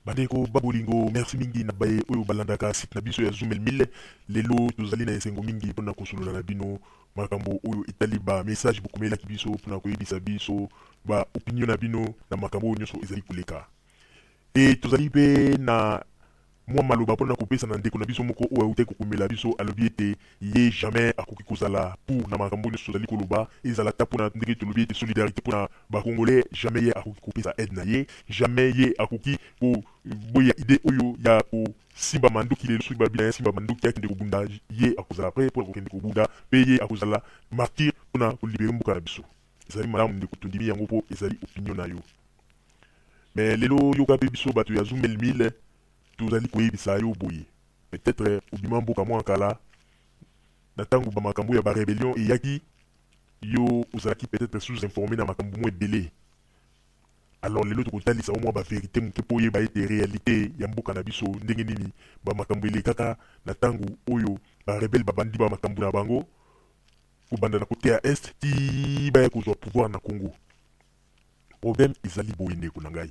Bandeko ba bolingo, merci mingi na baye oyo balandaka site na biso ya Zoom 1000. Lelo tozali na esengo mingi mpona kosolola na bino makambo oyo etali ba message bokomelaki biso mpona koyebisa biso ba opinion na bino na makambo oyo nyonso ezali koleka. E tozali mpe na mwa maloba mpona kopesa na ndeko na biso moko oyo awutaki kokomela biso. Alobi ete ye jamais akoki kozala pour na makambo nyonso tozali koloba, ezala ata mpona ndenge tolobi ete solidarité mpona bacongolais. Jamais ye akoki kopesa aide na ye, jamais ye akoki koboya idée oyo ya kosimba mandoki. Lelo soki balobi na ye simba mandoki, akende kobunda, ye akozala prêt mpona kokende kobunda, mpe ye akozala martyr mpona kolibérer mboka na biso. Ezali malamu, ndeko, tondimi yango mpo ezali opinion na yo. Mais lelo yoka mpe biso bato ya Zoom 1000 tozali koyebisa yo boye: peut-être obima mboka mwa kala na ntango bamakambo ya barébellion eyaki, yo ozalaki peut-être sous-informé na makambo mwa ebele. Alors lelo tokotalisa yo mwa bavérité moke mpo oyeba ete réalité ya mboka na biso, ndenge nini bamakambo elekaka na ntango oyo barebelles babandi bamakambo na bango, kobanda na côté ya Est ti baya kozwa pouvoir na Congo. Problème ezali boye, ndeko na ngai: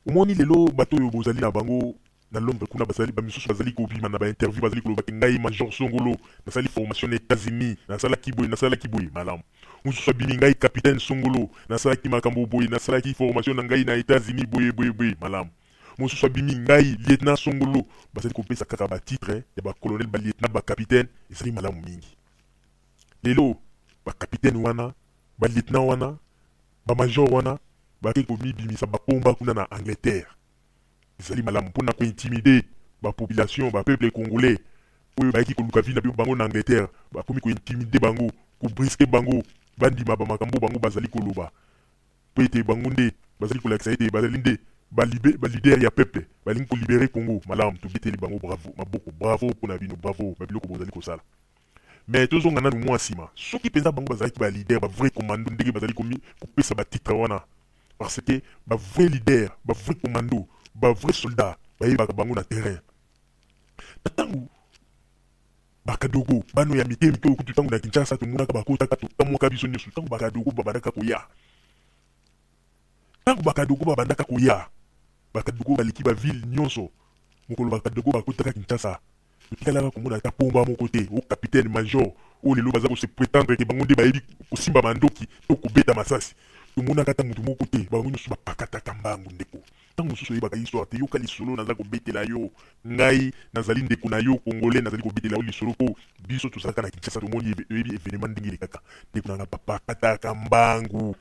omoni lelo bato oyo bozali na bango na Londres kuna, bazali bamisusu bazali kobima na bainterview, bazali koloba ke ngai major songolo, nasali formation na États-Unis, nasalaki boye, nasalaki boye. Malamu. Mosusu abimi: ngai capitaine songolo, nasalaki makambo boye, nasalaki formation na ngai na États-Unis, boye boye boye. Malamu. Mosusu abimi: ngai lieutenant songolo. Bazali kopesa kaka batitre ya bacolonel, balieutenant, bacapitaine. Ezali malamu mingi. Lelo bacapitaine wana, balieutenant wana, bamajor wana bake komibimisa bapomba kuna na Angleterre. Ezali malamu, mpona kointimider bapopulation, bapeuple congolais oyo bayaki koluka vie na bango na Angleterre. Bakomi kointimider bango, kobrusquer bango, bandima bamakambo bango bazali koloba, mpo ete bango nde bazali kolakisa ete bazali nde baleader ya peuple, balingi kolibérer Congo. Malamu, tobeteli bango bravo, maboko, bravo mpona bino, bravo babiloko bozali kosala. Mais tozonga nanu mwa nsima. Soki mpenza bango bazalaki baleader, bavrai commando, ndenge bazali kopesa batitre wana, parce que bavrai leader, bavrai commando, bavrai soldat bayebaka bango na terrain. Na ntango bakadogo bano ya mike mike oyo kutu, ntango na Kinshasa tomonaka bakotaka, tokamwaka biso nyonso. Ntango bakadogo babandaka koya, ntango bakadogo babandaka koya, bakadogo baleki baville nyonso. Mokolo bakadogo bakotaka Kinshasa, totikalaka komona ata pomba moko te o capitaine, major oyo lelo baza kose prétendre ke bango nde bayebi kosimba mandoki to kobeta masasi. Tomonaka ata motu moko te, bango nyonso bapakataka mbangu. Ndeko, ntango mosusu oyebaka histoire te, yoka lisolo naza kobetela yo. Ngai nazali ndeko na yo congolais, nazali kobetela yo lisolo mpo biso tozalaka na Kinshasa, tomoni, toyebi événement ndenge elekaka. Ndeko nanga, bapakataka mbangu.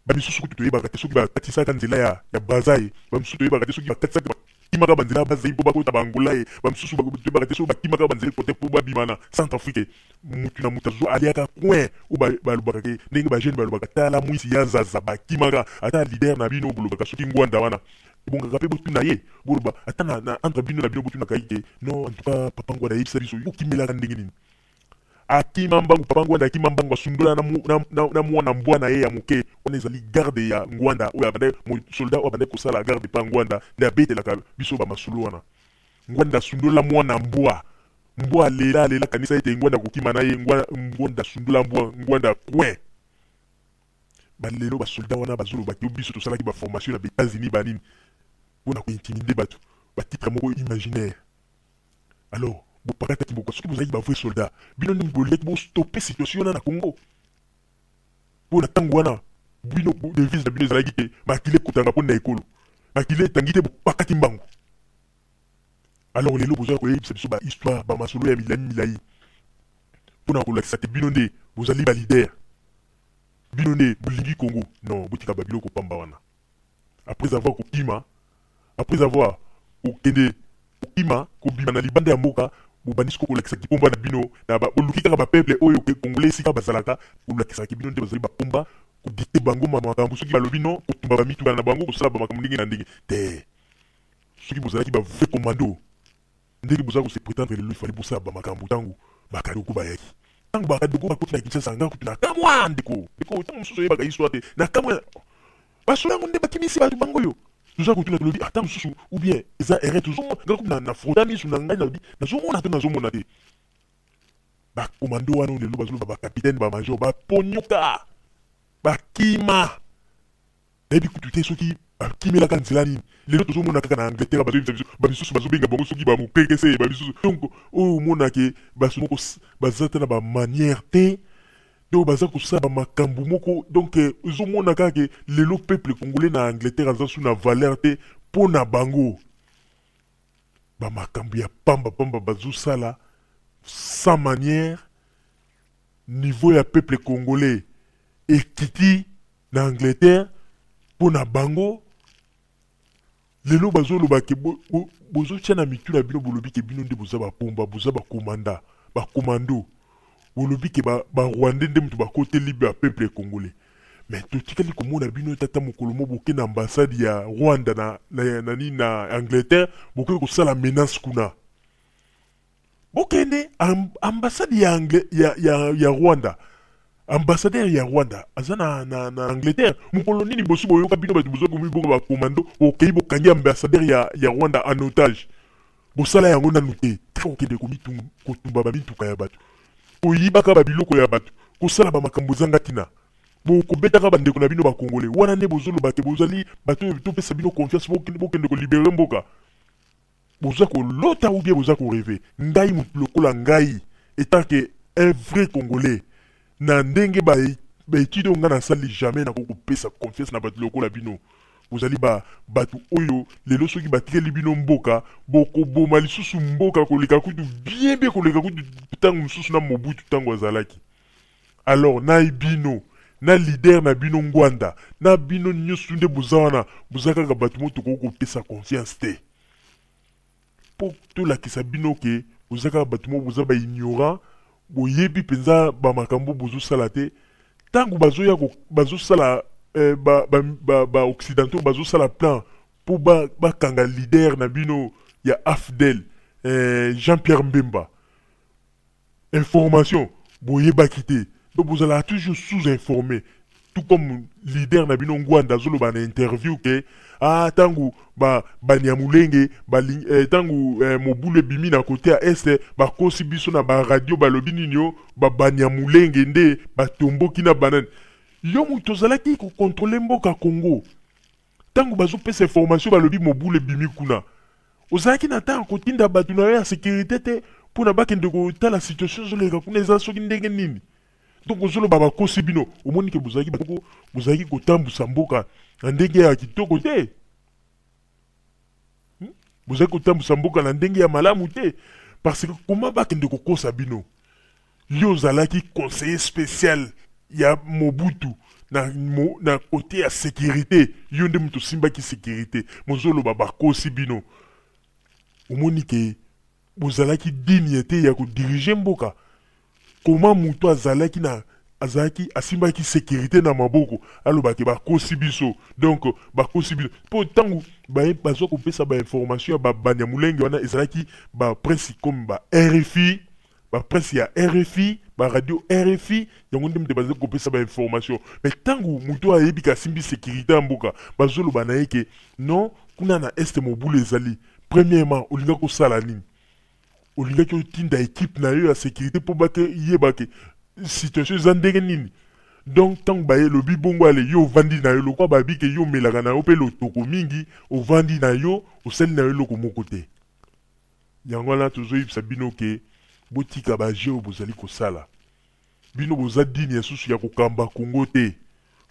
Bamisusu kutu toyebaka te soki bakatisaka nzela ya Braza ye. Bamisusu toyebaka te soki bakatisaka, bakimaka banzela ya Bazai mpo bakota bangola ye. Bamisusu toyebaka te soki bakimaka banzela kote mpo babima na Centrafrique. Mutu na mutu azwa aliaka coin oyo. Balobaka ke ndenge bajeune balobaka, tala mwisi ya zaza, bakimaka. Ata leader na bino bolobaka soki Ngwanda wana, ebongaka mpe botuna ye, boloba ata na entre bino na bino, botunaka ye ke non, en tout cas papa Ngwanda, ayebisa biso yo okimelaka ndenge nini. Akima mbangu, papa Ngwanda akima mbangu, asundola na mwana mbwa na ye ya moke wana. Ezali garde ya Ngwanda oyo abandaki, soldat oyo abandaki kosala garde pa Ngwanda nde abetelaka biso bamasolo wana. Ngwanda asundola mwana mbwa, mbwa alela, alela, kanisa ete Ngwanda akokima na ye. Ngwanda asundola mbwa, Ngwanda coin. Balelo basoldat wana bazolobaki yo biso tosalaki baformation na baÉtats-Unis, banini, mpona kointimider bato, batitre moko imaginaire. Alors bopakataki mboka. Soki bozalaki bavrai soldat, bino nde bolingaki bostopper situation wana na Congo, mpo na ntango wana bino devise na bino ezalaki te makili ekotanga mpo na ekolo. Makili etangi te, bopakati mbangu. Alors lelo bozala koyebisa biso bahistoire, bamasolo ya milai milai mpona kolakisa te bino nde bozali baleader, bino nde bolingi Congo. Non, botika babiloko pamba wana. Après avoir kokima, après avoir kokende kokima, kobima na libanda ya mboka, bobandi siko kolakisa kipomba na bino na boluki kaka bapeuple oyo congolais esika bazalaka, kolakisaki bino nde bazali bapomba, kodicter bango makambo. Soki balobi non, kotumba bamituka na bango, kosala bamakambo ndenge na ndenge te. Soki bozalaki bavrai commando ndenge bozala kose prétendre lelo, ifali bosala bamakambo ntango bakadoko bayaki. Ntango bakadoko bakoti na Kinshasa, nga kutu na kamwa. Ndeko, ndeko, ntango mosusu oyebaka histoire te. Na kamwa, basolo yango nde bakimisi bato bango oyo toza kotuna. Tolobi ata mosusu ou bien eza erreur, tozomona. Nga kutu na frota misu na ngai, nalobi nazomona to nazomona te. Bakomando wana lelo bazoloba, bacapitaine, bamajor, baponyoka, bakima. Nayebi kutu te soki Bakimelaka nzela nini? Lelo tozomona kaka na Angleterre bazoyebisa biso bamisusu bazobenga bango soki ba mokekese bamisusu. Donc oyo omona ke bato moko baza ata na ba manière te, donc baza kosala ba makambo moko, donc ozomona kaka ke lelo peuple congolais na Angleterre aza su na valeur te mpo na bango. Ba makambo ya pamba pamba bazosala sans manière, niveau ya peuple congolais ekiti na Angleterre mpo na bango. Lelo bazoloba ke bozotia na mitu na bino, bolobi ke bino nde boza bapomba, boza bakomanda, bakomando, bolobi ke ba Rwandais nde moto bakoteli ba peuple congolais. Mais totikali komona bino tata mokolo mo boke na ambassade ya Rwanda na nini na Angleterre, bokoki kosala menace kuna. Bokende ambassade ya Rwanda, ambassadeur ya Rwanda aza na Angleterre. Mokolo nini bosi boyoka bino bato boza komibonga bakomando bokei bokangi ambassadeur ya Rwanda en otage? Bosala yango nanu te. Tika kokende kotumba bamituka ya bato, koyibaka babiloko ya bato, kosala bamakambo ezanga ntina, bokobetaka bandeko na bino bakongole. Wana nde bozoloba te bozali bato oyo topesa bino confiance, bokende kolibérer mboka. Boza kolota ou bien boza korêver? Ngai, motu lokola ngai, étant que un vrai Congolais, na ndenge baétude oyo ngai nasali, jamais nakoki kopesa confiance na bato lokola bino. Bozali bato oyo lelo soki batikeli bino mboka, bokoboma lisusu mboka koleka kutu bien bien, koleka kutu ntango mosusu na Mobutu ntango azalaki. Alors na bino, na leader na bino Ngwanda, na bino nyonso nde boza wana, boza kaka bato mo tokoki kopesa confiance te. Mpo tolakisa bino ke boza kaka bato moko boza baignorant, boyebi mpenza bamakambo bozosala te. Ntango bazoya bazosala ba occidentaux bazosala plan mpo bakanga leader na bino ya AFDL, Jean-Pierre Bemba, information boyebaki te. Donc bozalaka toujours sous informé, tout comme leader na bino Ngwanda azoloba na interview ke ah, ntango Banyamulenge ntango mobulu ebimi na côté ya Est, bakosi biso na baradio, balobi nini o Banyamulenge nde batomboki na banani. Yo moto ozalaki kocontrôler mboka Congo, ntango bazopesa information, balobi mobulu ebimi kuna, ozalaki na ntango kotinda bato na yo ya sécurité te mpona bakende kotala situation ezoleka kuna eza soki ndenge nini? Donc ozoloba bakosi bino. Omoni ke bozalaki batoko, bozalaki kotambusa mboka na ndenge ya kitoko te, Bozalaki kotambusa mboka na ndenge ya malamu te, parce que koma bakende kokosa bino? Yo ozalaki conseiller spécial ya Mobutu na côté ya sécurité, yo nde moto osimbaki sécurité, mozoloba bakosi bino. Omoni ke bozalaki digne te ya kodiriger mboka. Koma moto azalaki na azalaki asimbaki sécurité na maboko alobaki bakosi biso? Donc bakosi biso mpo ntango bazwa kopesa bainformation ya Banyamulenge wana, ezalaki bapresse comme ba RFI, bapresse ya RFI, baradio RFI, yango nde moto bazali kopesa bainformation. Mais ntango moto ayebi ke asimbi sécurité ya mboka, bazoloba na ye ke non, kuna na Est mobulu ezali, premièrement olingaki kosala nini? Olingaki otinda équipe na yo ya sécurité mpo bake yeba ke situation eza ndenge nini. Donc ntango bayelobi bongo, ale yo ovandi na yo lokwa babi ke yo omelaka na yo mpe lotoko mingi, ovandi na yo, osali na yo eloko moko te. Yango wana tozoyebisa bino ke botika bajeu oyo bozali kosala. Bino boza digne ya susu ya kokamba Kongo te.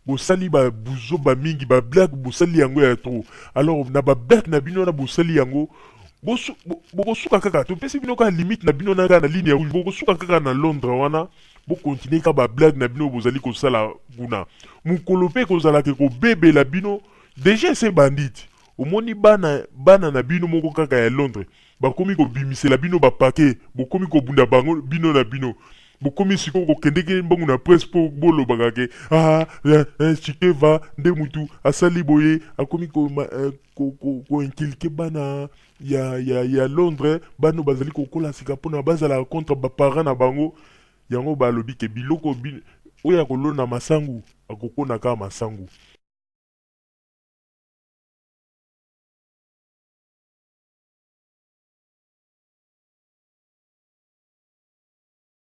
Bosali babuzoba mingi, bablague bosali yango ya trop. Alors na bablague na bino wana bosali yango, bokosuka kaka. Topesi bino kaka limite na bino na kaka na ligne ya rouge, bokosuka kaka na Londres wana. Bokontinue kaka bablague na bino bozali kosala kuna. Mokolo mpe kozalaka kobebela bino déjà ese banditi. Omoni bana na bino moko kaka ya Londres bakomi kobimisela bino bapake, bokomi kobunda bango bino na bino, bokomi sikoyo kokendeke mbongo na presse mpo bolobaka ke ah, Chikeva nde mutu asali boye, akomi koinculquer bana ya Londres, bana bazali kokola sika, mpona bazala contre baparent na bango. Yango balobi ke biloko oyo akolona masangu akokona kaka masangu.